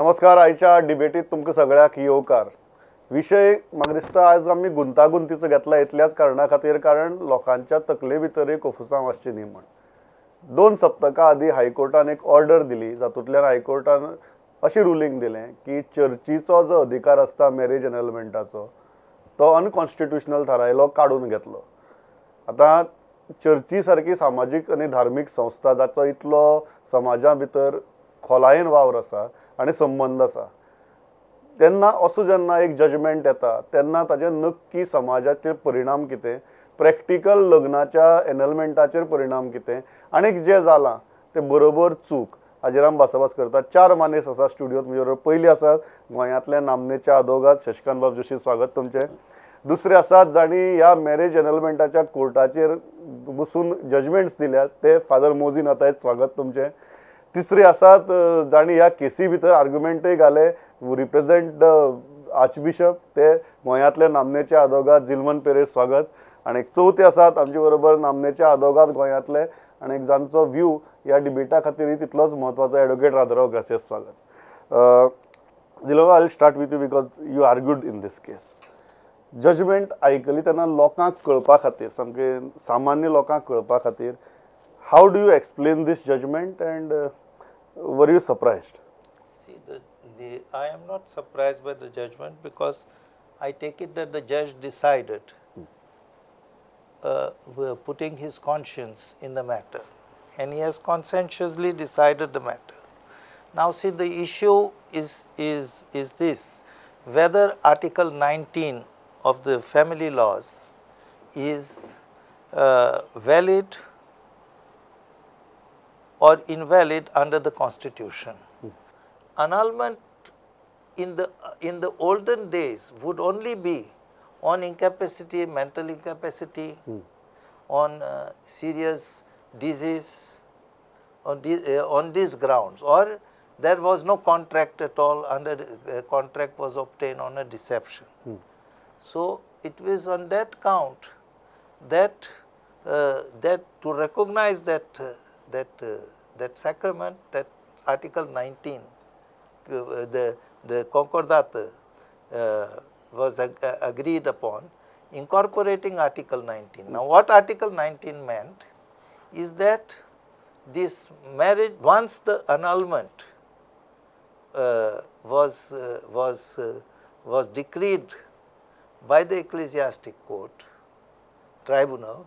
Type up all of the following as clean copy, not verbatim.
नमस्कार. आयच्या डिबेटीत तुमकां सगळ्याक येवकार. विशय म्हाका दिसता आज आमी गुंतागुंतीचो घेतला इतल्याच कारणा खातीर, कारण लोकांच्या तकले भितरूय कोफुसांव आसचें न्ही म्हण. 2 सप्तकां आदीं हायकोर्टान एक ऑर्डर दिली, जातूंतल्यान हायकोर्टान अशें रुलींग दिलें की चर्चीचो जो अधिकार आसता मॅरेज एनलमेंटाचो तो अनकॉन्स्टिट्युशनल थारायलो, काडून घेतलो. आतां चर्ची सारकी सामाजीक आनी धार्मीक संस्था जाचो इतलो समाजा भितर खोलायेन वावर आसा आनी संबंद आसा, तेन्ना असो जेन्ना एक जजमेंट येता तेन्ना ताजे नक्की समाजाचेर परिणाम कितें, प्रॅक्टिकल लग्नाच्या एनलमेंटाचेर परिणाम कितें आनी जें जालां तें बरोबर चूक, हाजेर आमी भासाभास करतात. 4 मानेस आसा स्टुडियोत म्हजे बरोबर. पयलीं आसात गोंयांतले नामनेचे आदोगाद शशिकांत बाब जोशी, स्वागत तुमचें. दुसरे आसात जांणी ह्या मॅरेज एनलमेंटाच्या कोर्टाचेर बसून जजमेंट्स दिल्यात ते फादर मोझीन आतायत, स्वागत तुमचें. तिसरे आसात जांणी ह्या केसी भितर आर्ग्युमेंटय घाले, रिप्रेझेंट the archbishop, ते गोंयांतले नामनेचे आदोगाद जिलमन पेरेस, स्वागत. आनी चवथे आसात आमचे बरोबर नामनेचे आदोगाद गोंयांतले आनी जांचो व्यू ह्या डिबेटा खातीरय तितलोच म्हत्वाचो, एडवोकेट राजाराव ग्रासियस, स्वागत. Zilman, I will start with you because you argued in this case. Judgement आयकली तेन्ना लोकांक कळपा खातीर, सामकें सामान्य लोकांक कळपा खातीर, how do you explain this judgment and were you surprised? See, I am not surprised by the judgment because I take it that the judge decided, putting his conscience in the matter, and he has conscientiously decided the matter. Now, see, the issue is this, whether Article 19 of the family laws is valid or invalid under the Constitution. Annulment in the olden days would only be on incapacity, mental incapacity, on serious disease, on these grounds, or there was no contract at all, under contract was obtained on a deception. So it was on that count that that to recognize that that sacrament, that Article 19, the Concordat was agreed upon, incorporating Article 19. Now, what Article 19 meant is that this marriage, once the annulment was decreed by the ecclesiastic court tribunal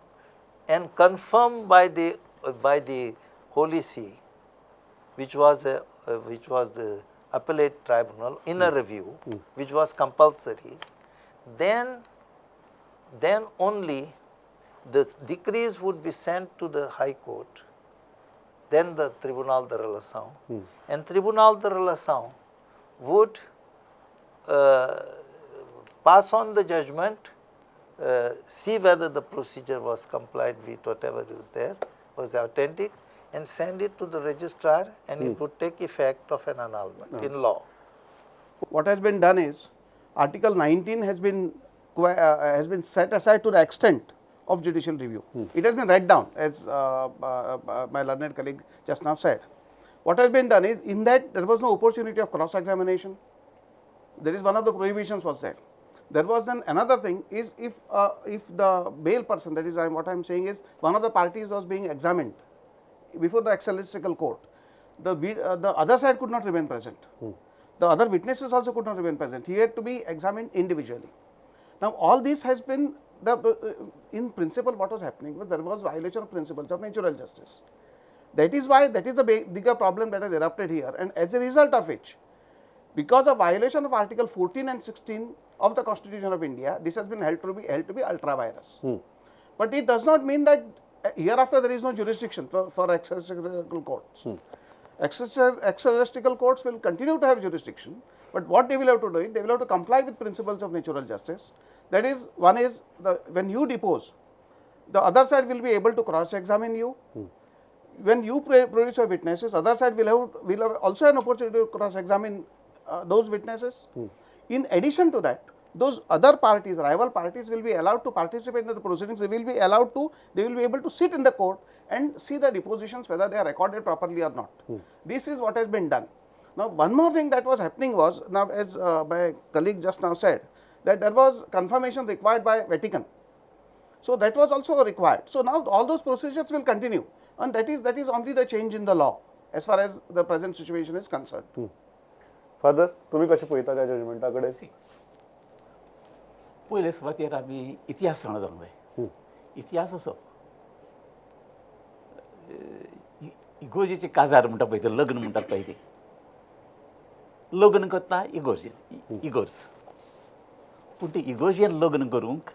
and confirmed by the Holy See, which was the appellate tribunal in a review, which was compulsory, then only the decrees would be sent to the High Court, then the Tribunal de Relação, and Tribunal de Relação would pass on the judgment, see whether the procedure was complied with, whatever was there, was authentic, and send it to the registrar, and it would take effect of an annulment in law. What has been done is, Article 19 has been set aside to the extent of judicial review. It has been read down, as my learned colleague just now said. What has been done is, in that there was no opportunity of cross-examination. There is one of the prohibitions was there. There was then another thing is, if the bail person, that is what I am saying is, one of the parties was being examined before the ecclesiastical court, the other side could not remain present. The other witnesses also could not remain present. He had to be examined individually. Now, all this has been, in principle what was happening was there was violation of principles of natural justice. That is why that is the bigger problem that has erupted here, and as a result of which, because of violation of Article 14 and 16 of the Constitution of India, this has been held to be ultra vires. But it does not mean that hereafter there is no jurisdiction for ecclesiastical courts. Ecclesiastical courts will continue to have jurisdiction, but what they will have to do is, they will have to comply with principles of natural justice. That is, one is, when you depose, the other side will be able to cross-examine you. When you produce your witnesses, other side will have also an opportunity to cross-examine those witnesses. In addition to that, those other parties, rival parties, will be allowed to participate in the proceedings. They will be allowed to, they will be able to sit in the court and see the depositions, whether they are recorded properly or not. This is what has been done. Now, one more thing that was happening was, now as my colleague just now said, that there was confirmation required by Vatican. So, that was also required. So, now all those procedures will continue, and that is only the change in the law as far as the present situation is concerned. Father, तुमी कशें पळयता त्या जजमेंटा कडेन? पयले सुवातेर आमी इतिहास जाणा जावंक जाय. इतिहास असो, इगोर्जेचे काजार म्हणटा पळय ते, लग्न म्हणटात पळय ते, लग्न करता इगोर्जेन, इगोर्ज. पूण ते इगोर्जेन लग्न करूंक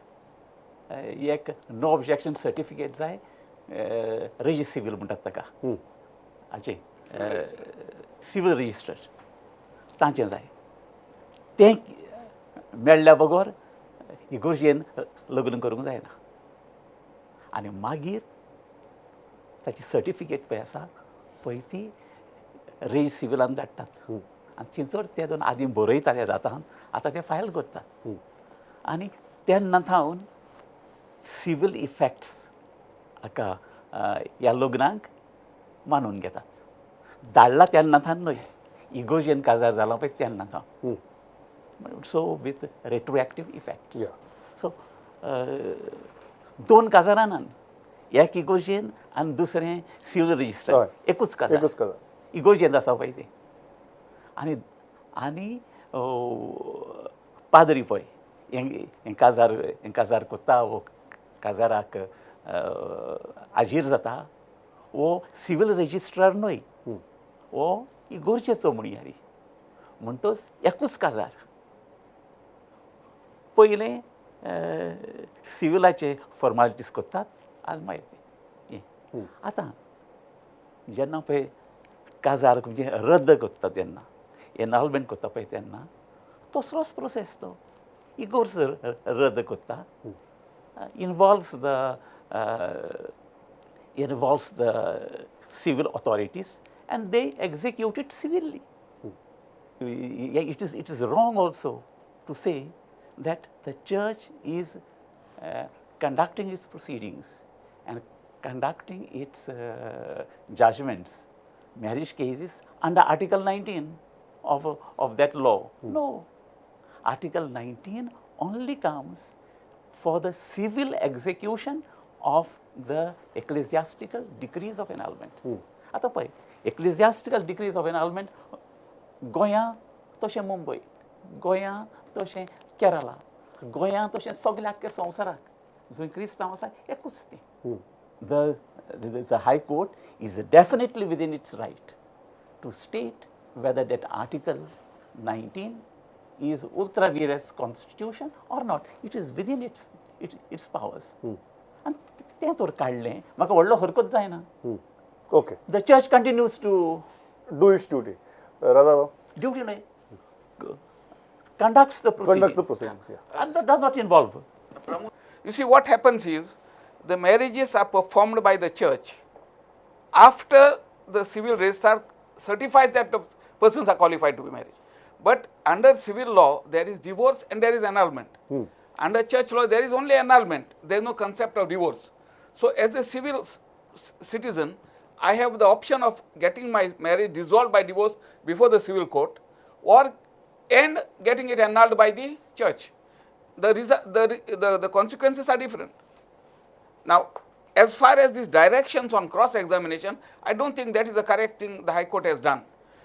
एक नो ऑब्जेक्शन सर्टिफिकेट जाय, रजिस्टर सिवील म्हणटात ताका, हाचें सिवील रजिस्टर तांचें जाय. तें मेळ्ळ्या बगर इगोर्जेन लग्न करूंक जायना. आनी मागीर ताची सर्टिफिकेट पळय आसा पळय ती रजिस्टर सिविलान धाडटात, आनी थंयसर ते दोन आदीं बरयताले दातान, आतां ते फायल करतात. आनी तेन्ना थावन सिवील इफेक्ट्स हाका ह्या लग्नाक मानून घेतात. धाडला तेन्ना थावन न्हय, इगोर्जेन काजार जाला पळय तेन्ना थावन, so with retroactive effects. So दोन काजारां ना, एक इगोर्जेन आनी दुसरें सिवील रजिस्टर, एकूच काजार, इगोर्जेन आसा पळय तें. आनी आनी पाद्री पळय हें काजार, हें काजार कोत्ता वो काजाराक हाजीर जाता, वो सिवील रजिस्ट्रार न्हय, वो इगोर्जेचो म्हणयारी. म्हणटच एकूच काजार. पयलें सिविलाचे फॉर्मालिटीज करतात आनी मागीर तें. आतां जेन्ना पळय काजार म्हणजे रद्द करता तेन्ना, एनॉलमेंट करता पळय तेन्ना तसलोच प्रोसेस तो. इगोर्ज रद्द करता, involves the civil authorities and they execute it civilly. It is wrong also to say that the church is conducting its proceedings and conducting its judgments, marriage cases under Article 19 of that law. No, Article 19 only comes for the civil execution of the ecclesiastical decrees of annulment. आतां पळय, ecclesiastical decrees of annulment गोंया तशें मुंबय, गोंया तशें केरला, गोंया तशें सगल्या आख्ख्या संवसाराक जंय क्रिस्तांव आसा एकूच तें. The High Court is definitely within its right to state whether that Article 19 is ultra vires constitution or not. It is within its powers. आनी तें तर काडलें, म्हाका व्हडलो हरकत जायना. Okay, the church continues to do its duty. Radha, duty न्हय, conducts the proceedings. Conducts the proceedings, yeah. And that does not involve. You see, what happens is the marriages are performed by the church after the civil registrar certifies that the persons are qualified to be married. But under civil law, there is divorce and there is annulment. Under church law, there is only annulment. There is no concept of divorce. So, as a civil citizen, I have the option of getting my marriage dissolved by divorce before the civil court, or and getting it annulled by the church. The consequences are different. Now, as far as these directions on cross-examination, I don't think that is the correct thing the High Court has done.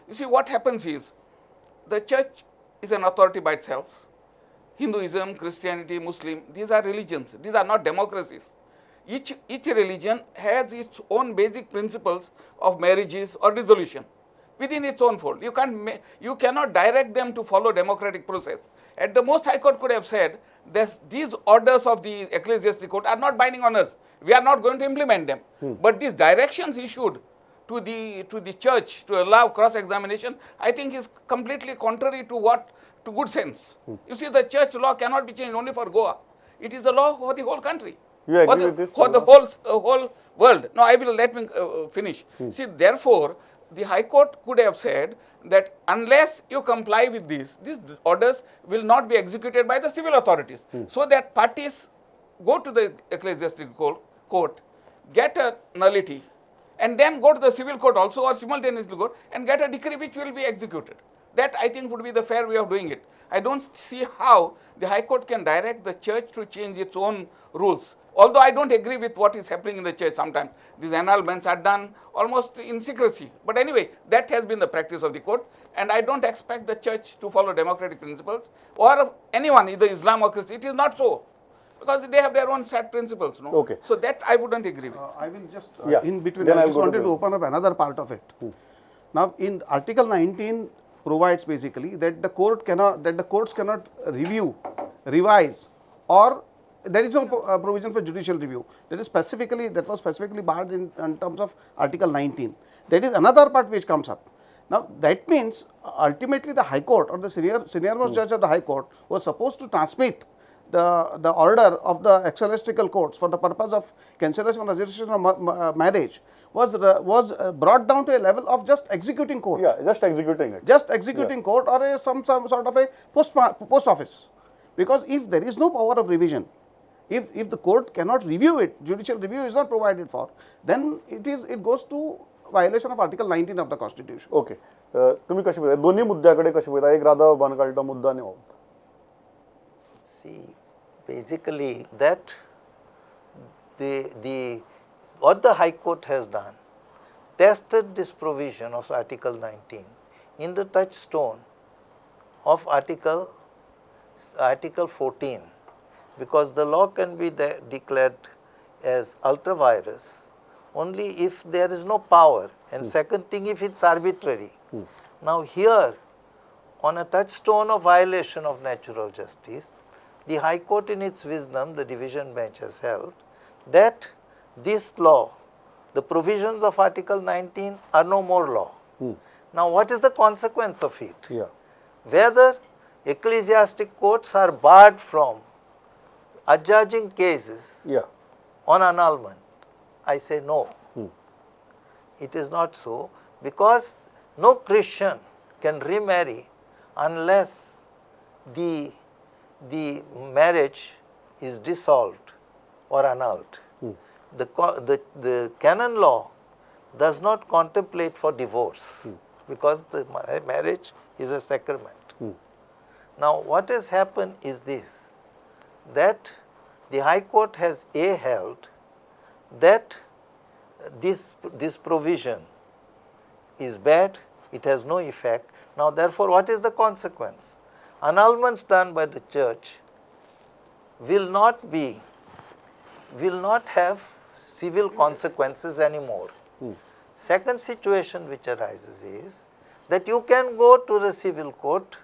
You see, what happens is, the church is an authority by itself. Hinduism, Christianity, Muslim, these are religions. These are not democracies. Each religion has its own basic principles of marriages or dissolution within its own fold. You cannot direct them to follow democratic process. At the most, High Court could have said that these orders of the ecclesiastic court are not binding on us. We are not going to implement them. But these directions issued to the church to allow cross-examination, I think is completely contrary to to good sense. You see, the church law cannot be changed only for Goa. It is the law for the whole country. You agree with this? For the whole world. No, I will let me finish. See, therefore, the High Court could have said that unless you comply with this, these orders will not be executed by the civil authorities. So that parties go to the ecclesiastical court, get a nullity, and then go to the civil court also or simultaneously go and get a decree which will be executed. That I think would be the fair way of doing it. I don't see how the High Court can direct the church to change its own rules. Although I don't agree with what is happening in the church sometimes. These annulments are done almost in secrecy. But anyway, that has been the practice of the court, and I don't expect the church to follow democratic principles or anyone, either Islam or Christian. It is not so, because they have their own set principles. No? Okay. So that I wouldn't agree with. I will just, Yeah. in between, Then I I'll just go to wanted the- to open up another part of it. Now, in Article 19 provides basically that the court cannot, that the courts cannot review, revise, or there is no provision for judicial review. That is specifically, that was specifically barred in terms of Article 19. That is another part which comes up. Now, that means ultimately the High Court or the senior most judge of the High Court was supposed to transmit the order of the ecclesiastical courts for the purpose of cancellation or registration of marriage was brought down to a level of just executing court. Yeah, just executing it. Just executing court or a, some sort of a post office. Because if there is no power of revision, if the court cannot review it, judicial review is not provided for, then it goes to violation of Article 19 of the Constitution. Okay. तुम्ही कशें पळयता दोन्ही मुद्द्या कडेन कशें पळयता? एक राधा बाबान काडटा मुद्दो आनी हो. See, basically that the what the High Court has done, tested this provision of Article 19 in the touchstone of Article 14, because the law can be declared as ultra vires only if there is no power, and second thing, if it's arbitrary. Now here, on a touchstone of violation of natural justice, the High Court in its wisdom, the division bench has held that this law, the provisions of Article 19 are no more law. Now what is the consequence of it? Yeah. Whether ecclesiastic courts are barred from adjudging cases on annulment, I say no. It is not so, because no Christian can remarry unless the marriage is dissolved or annulled. The canon law does not contemplate for divorce, because the marriage is a sacrament. Now what has happened is this, that the High Court has held that this provision is bad, it has no effect. Now therefore, what is the consequence? Annulments done by the church will not have civil consequences anymore. Second situation which arises is that you can go to the civil court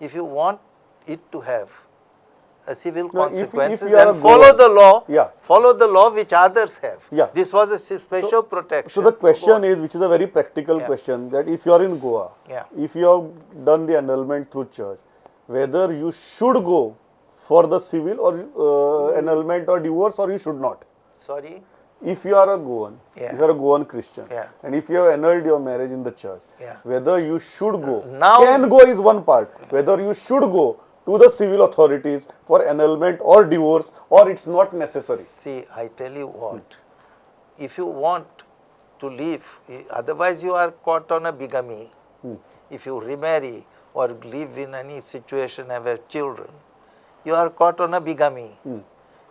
if you want it to have a civil consequences if you are and a follow Goan, the law, follow the law which others have. Yeah. This was a special protection. So the question for is, which is a very practical question, that if you are in Goa, if you have done the annulment through church, whether you should go for the civil or annulment or divorce, or you should not. Sorry? If you are a Goan, if you are a Goan Christian, and if you have annulled your marriage in the church, whether you should go, now, can go is one part, whether you should go to the civil authorities for annulment or divorce, or it's not necessary. See, I tell you what, if you want to leave, otherwise you are caught on a bigamy. If you remarry or live in any situation, have children, you are caught on a bigamy.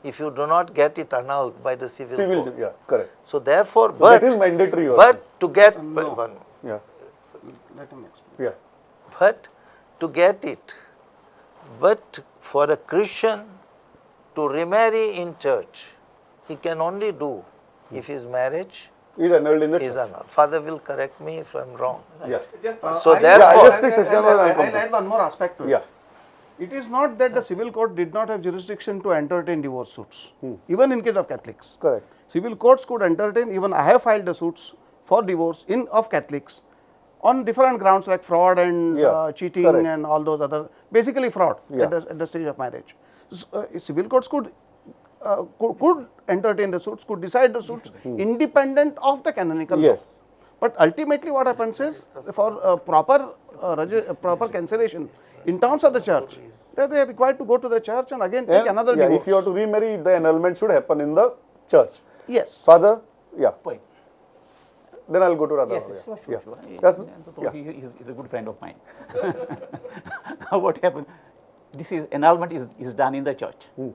If you do not get it annulled by the civil court. Yeah, correct. So therefore, So but that is mandatory. But to get Let him explain. Yeah. But to get it, but for a Christian to remarry in church, he can only do if his marriage is annulled in the is church. Annulled. Father will correct me if I am wrong. Yeah. So therefore, just take Sashikant and I'll come I'll add one more aspect to it. Yeah. It is not that the civil court did not have jurisdiction to entertain divorce suits, even in case of Catholics. Correct. Civil courts could entertain, even I have filed the suits for divorce of Catholics on different grounds like fraud and cheating and all those other, basically fraud at the stage of marriage. So, civil courts could entertain the suits, could decide the suits independent of the canonical law. But ultimately what happens is, for proper cancellation in terms of the church, that they are required to go to the church and again take another divorce. If you have to remarry, the annulment should happen in the church. Yes. Father, yeah. Point. Then I will go to Radha. Yes, yes, sure, sure, Yeah. sure. Yes, So yeah. He is a good friend of mine. Now what happened? This is annulment is done in the church. The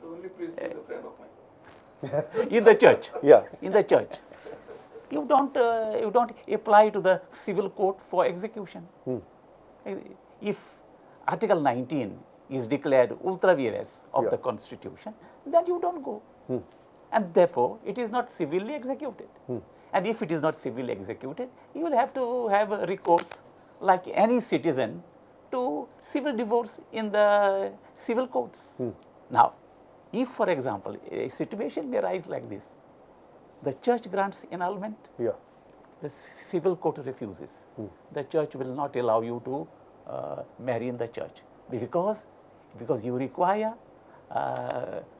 only priest is a friend of mine. In the church. Yeah. In the church. You don't apply to the civil court for execution. If Article 19 is declared ultra vires of Yeah. the Constitution, then you don't go. And therefore, it is not civilly executed. And if it is not civilly executed, you will have to have a recourse like any citizen to civil divorce in the civil courts. Now, if for example, a situation may arise like this, the church grants annulment, Yeah. the civil court refuses. The church will not allow you to marry in the church because you require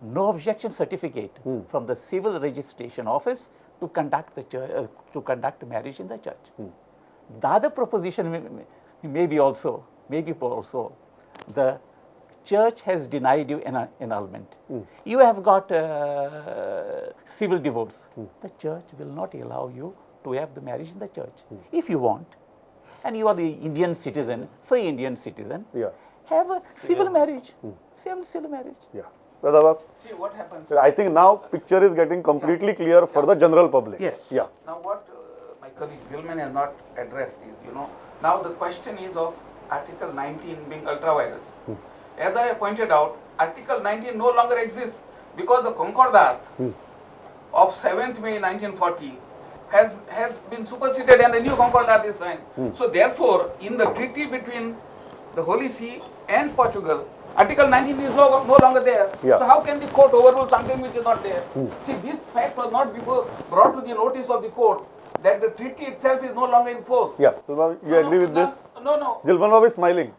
no objection certificate from the civil registration office to conduct the church, to conduct marriage in the church. The other proposition may be also the church has denied you an annulment. You have got civil divorce. The church will not allow you to have the marriage in the church. If you want, and you are the Indian citizen, free Indian citizen, Yeah. have a civil marriage. Civil marriage. Yeah. Radha, See what happens. I think now picture is getting completely clear for the general public. Yes. Yeah. Now what my colleague Zilman has not addressed is, you know, now the question is of Article 19 being ultra vires. As I have pointed out, Article 19 no longer exists because the Concordat of 7th May 1940 has been superseded and a new Concordat is signed. So therefore, in the treaty between the Holy See and Portugal, Article 19 is no longer there. Yeah. So how can the court overrule something which is not there? See, this fact was not before brought to the notice of the court that the treaty itself is no longer in force. Yeah. So you agree with this? No, no. Zilman Babu is smiling.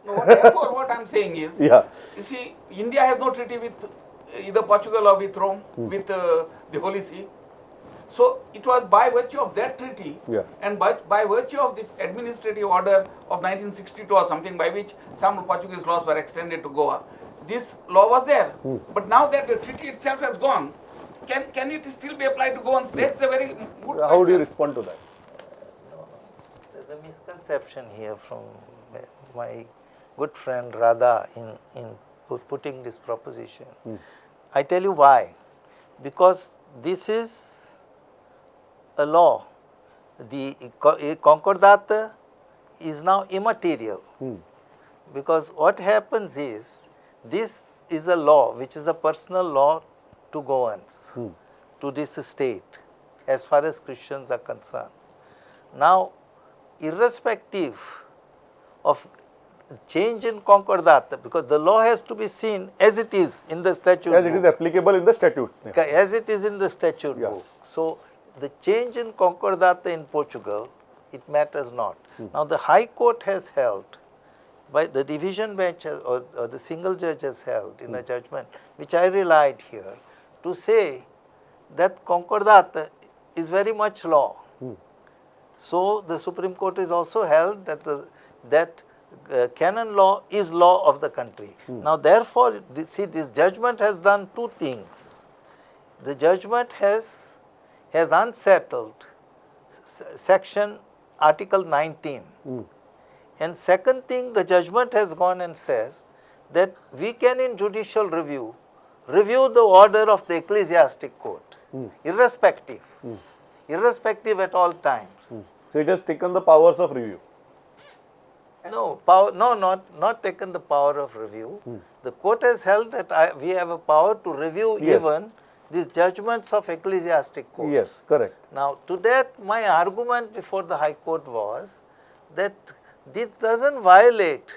No, therefore, what I am saying is, yeah. You see, India has no treaty with either Portugal or with Rome, with the Holy See. So it was by virtue of that treaty, yeah, and by virtue of the administrative order of 1962 or something, by which some Portuguese laws were extended to Goa, this law was there. But now that the treaty itself has gone, can it still be applied to Goans? That's a very good question. How do you respond to that? No, there's a misconception here from my good friend Radha in putting this proposition. I tell you why. Because this is a law. The Concordat is now immaterial. Because what happens is, this is a law which is a personal law to Goans, to this state, as far as Christians are concerned. Now, irrespective of change in Concordat, because the law has to be seen as it is in the statute As book. it is applicable in the statutes. Yeah. As it is in the statute yeah. book. So, the change in Concordat in Portugal, it matters not. Now, the High Court has held, by the division bench or the single judge has held in a judgment, which I relied here, to say that Concordat is very much law. So, the Supreme Court is also held that canon law is law of the country. Now, therefore, see, this judgment has done two things. The judgment has unsettled section Article 19. And second thing, the judgment has gone and says that we can in judicial review, review the order of the ecclesiastic court, irrespective, irrespective at all times. So, it has taken the powers of review. No, power, no, not taken the power of review. The court has held that we have a power to review yes. even these judgments of ecclesiastic courts. Yes, correct. Now, to that, my argument before the High Court was that this doesn't violate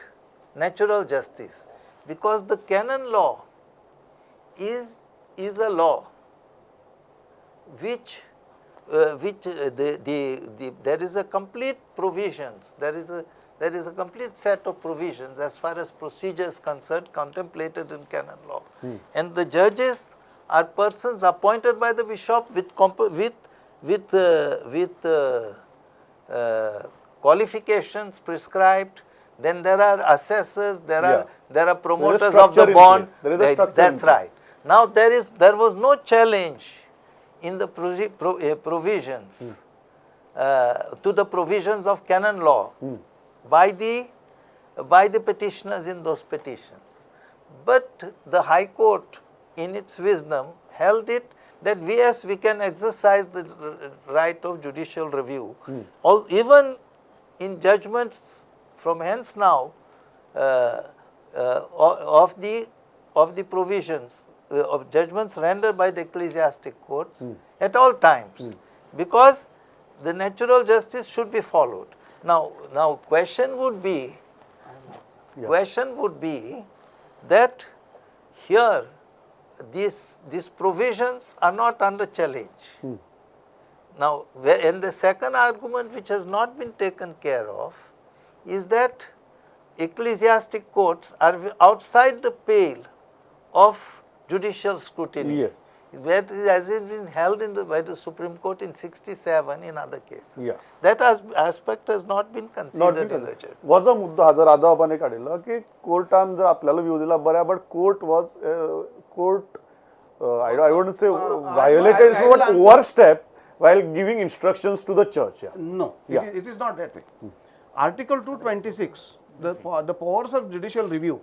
natural justice, because the canon law is a law which there is a complete provisions, there is a complete set of provisions as far as procedure is concerned contemplated in canon law. And the judges are persons appointed by the bishop with qualifications prescribed. Then there are assessors, there are promoters of the bond. There is a structure. That's right. Now there was no challenge in the provisions to the provisions of canon law by the petitioners in those petitions. But the High Court, in its wisdom, held it that yes, we can exercise the right of judicial review, even in judgments from hence now of the provisions of judgments rendered by the ecclesiastic courts at all times, because the natural justice should be followed. Now question would be, that here these provisions are not under challenge. Now, and the second argument which has not been taken care of is that ecclesiastic courts are outside the pale of judicial scrutiny. Yes. That is, as it been held in by the Supreme Court in 67 in other cases. Yeah. That aspect has not been considered in the judgment. हो जो मुद्दो हा जर आदाबाबाने काडिल्लो की कोर्टान जर आपल्याला view दिला बऱ्या, but court was court I won't say violated but overstep while giving instructions to the church. Yeah. No, Yeah. it is not that way. Article 226, the powers of judicial review,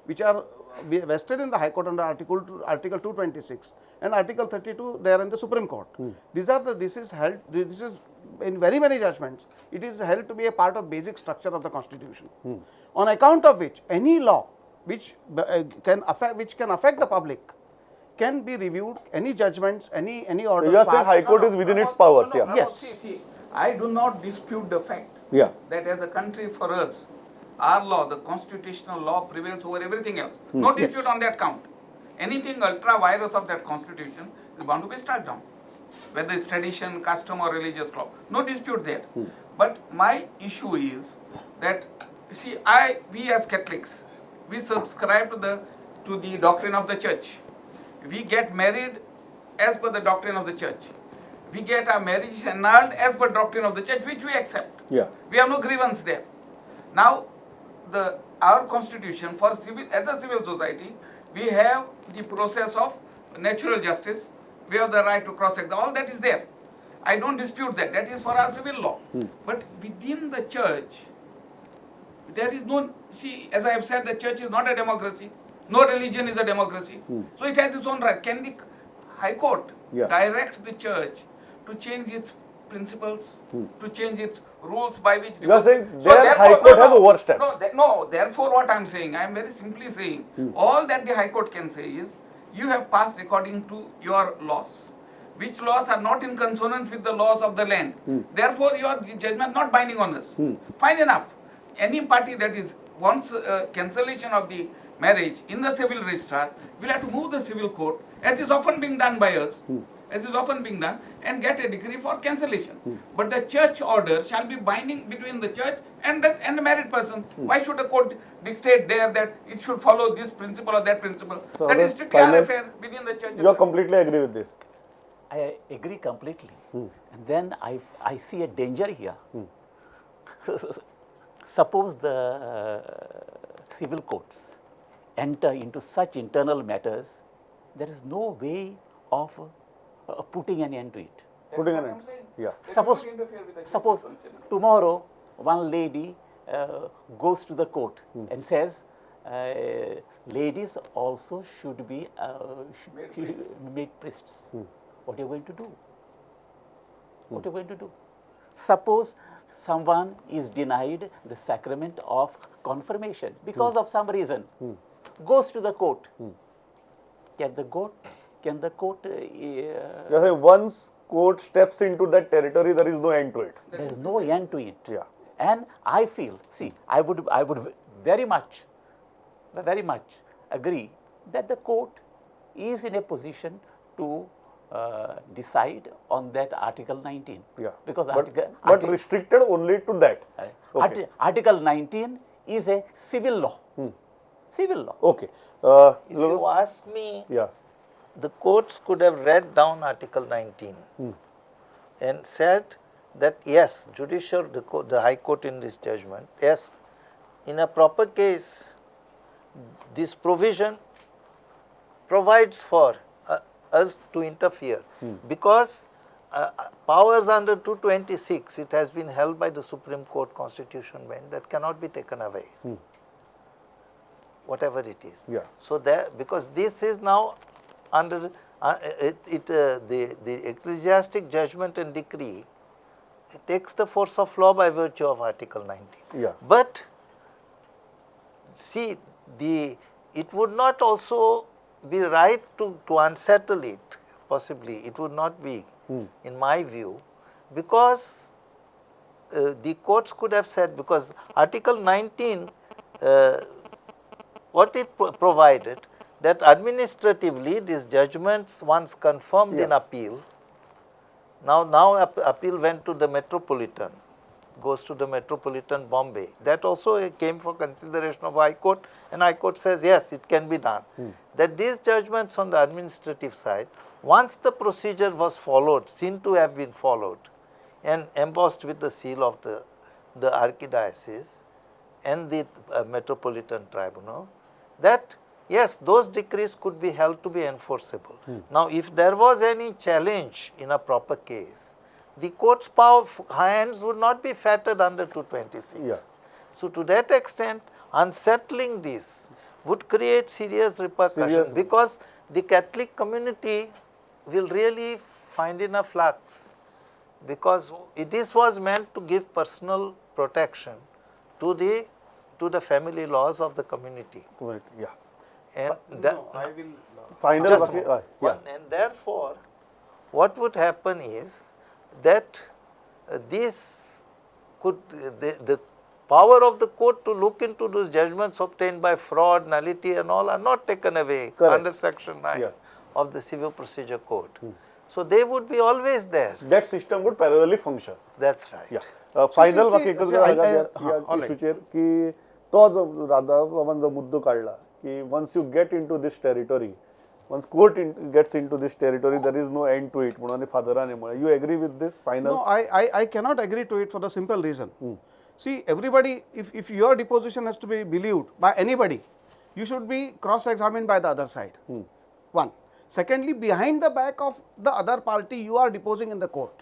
which are vested in the High Court under Article 226 and Article 32 there in the Supreme Court. These are the, this is held, this is in very many judgments, it is held to be a part of basic structure of the Constitution. On account of which any law which can affect the public can be reviewed, any judgments, any orders. You are saying High Court is within its powers. Yeah. Yes. See, I do not dispute the fact that as a country for us, our law, the constitutional law, prevails over everything else. No dispute on that count. Anything ultra virus of that constitution is bound to be struck down, whether it's tradition, custom or religious law. No dispute there. But my issue is that, you see, we as Catholics, we subscribe to the doctrine of the church. We get married as per the doctrine of the church. We get our marriage annulled as per doctrine of the church, which we accept. Yeah. We have no grievance there. Now, our constitution for civil, as a civil society, we have the process of natural justice. We have the right to cross-examine. All that is there. I don't dispute that. That is for our civil law. But within the church, there is no, see, as I have said, the church is not a democracy. No religion is a democracy. So it has its own right. Can the High Court direct the church to change its principles, to change its rules by which... You are saying so their High Court has overstepped. No, therefore what I am saying, I am very simply saying, all that the High Court can say is, you have passed according to your laws, which laws are not in consonance with the laws of the land. Therefore, your judgment not binding on us. Fine enough. Any party that is wants cancellation of the marriage in the civil registrar will have to move the civil court, as is often being done by us, as is often being done, and get a decree for cancellation. But the church order shall be binding between the church and the married person. Why should the court dictate there that it should follow this principle or that principle? So that is strictly our affair within the church. You are completely agree with this? I agree completely. And then I see a danger here. Suppose the civil courts enter into such internal matters, there is no way of putting an end to it. Putting an end. Yeah. Suppose tomorrow one lady goes to the court and says, ladies also should be made priests. What are you going to do? What are you going to do? Suppose someone is denied the sacrament of confirmation because of some reason, goes to the court. Can the court? You are saying once court steps into that territory, there is no end to it. There is no end to it. Yeah. And I feel, see, I would very much, very much agree that the court is in a position to decide on that Article 19. Yeah. Because but restricted only to that. Okay. Article 19 is a civil law. Civil law. Okay. If you ask me, yeah, the courts could have read down Article 19 and said that yes, judicial, the High Court in this judgment, yes, in a proper case, this provision provides for us to interfere because Powers under 226, it has been held by the Supreme Court Constitution Bench that cannot be taken away, whatever it is. Yeah. So there, because this is now under the ecclesiastic judgment and decree, it takes the force of law by virtue of Article 19. Yeah. But see, it would not also be right to unsettle it, possibly it would not be, in my view, because the courts could have said, because Article 19, what it provided, that administratively these judgments once confirmed in appeal, now appeal went to the Metropolitan, goes to the Metropolitan Bombay. That also came for consideration of High Court, and High Court says yes, it can be done. That these judgments on the administrative side, once the procedure was followed, seen to have been followed, and embossed with the seal of the Archdiocese and the Metropolitan Tribunal, that yes, those decrees could be held to be enforceable. Now, if there was any challenge in a proper case, the court's power, hands would not be fettered under 226. Yeah. So, to that extent, unsettling this would create serious repercussions, because the Catholic community will really find in a flux, because this was meant to give personal protection to the family laws of the community. Right. Yeah. And no, I will final just yeah. And therefore, what would happen is that this could the power of the court to look into those judgments obtained by fraud, nullity and all are not taken away. Correct. Under section 9 of the Civil Procedure Code. So they would be always there. That system would parallelly function. That's right. Yeah. Final बाकी एकच इशूचेर की तो जो राधा बाबान जो मुद्दो काडला की once you get into this territory, once court gets into this territory, there is no end to it. म्हणून आनी फादरान म्हळें. You agree with this final? No, I cannot agree to it for the simple reason. See, everybody, if your deposition has to be believed by anybody, you should be cross-examined by the other side. One. Secondly, behind the back of the other party, you are deposing in the court.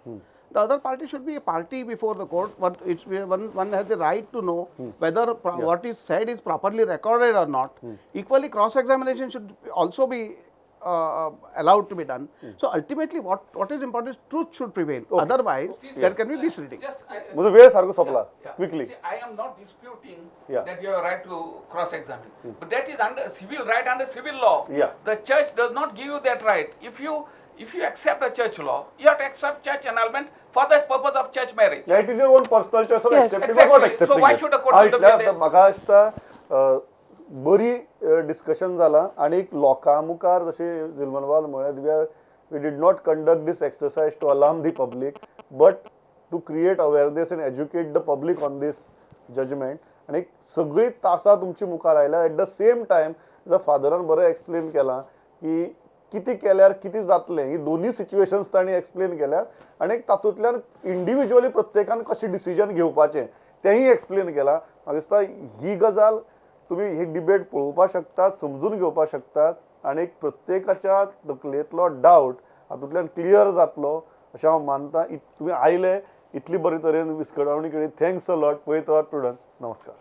The other party should be a party before the court. But it's, one has the right to know whether what is said is properly recorded or not. Equally, cross-examination should also be allowed to be done. So ultimately, what is important is truth should prevail. Okay. Otherwise, there can be misreading. Quickly. See, I am not disputing that you have a right to cross-examine, but that is under civil right, under civil law. Yeah. The church does not give you that right. If you accept a church law, you have to accept church annulment for the purpose of church marriage. Yeah, it is your own personal choice of accepting or not accepting. So why should the court interfere? म्हाका दिसता बरी discussion जाला आनी लोकां मुखार जशें झिलमनबाबान म्हळें, we did not conduct this exercise to alarm the public, but to create awareness and educate the public on this judgment. आनी सगळीं तासां तुमचे मुखार आयल्या. एट the same time जर फादरान बरें एक्सप्लेन केलां की कितें केल्यार कितें जातलें, ही दोनूय सिच्युएशन्स तांणी एक्सप्लेन केल्या आनी तातूंतल्यान इंडिविज्युअली प्रत्येकान कशें डिसिजन घेवपाचें तेंय एक्सप्लेन केलां. म्हाका दिसता ही गजाल तुमी ही डिबेट पळोवपाक शकतात, समजून घेवपाक शकतात आनी प्रत्येकाच्या तकलेंतलो डावट हातूंतल्यान क्लियर जातलो अशें हांव मानता. तुमी आयले, इतली बरे तरेन विस्कटावणी केली, thanks a lot. पळयत रावात प्रुडंट. नमस्कार.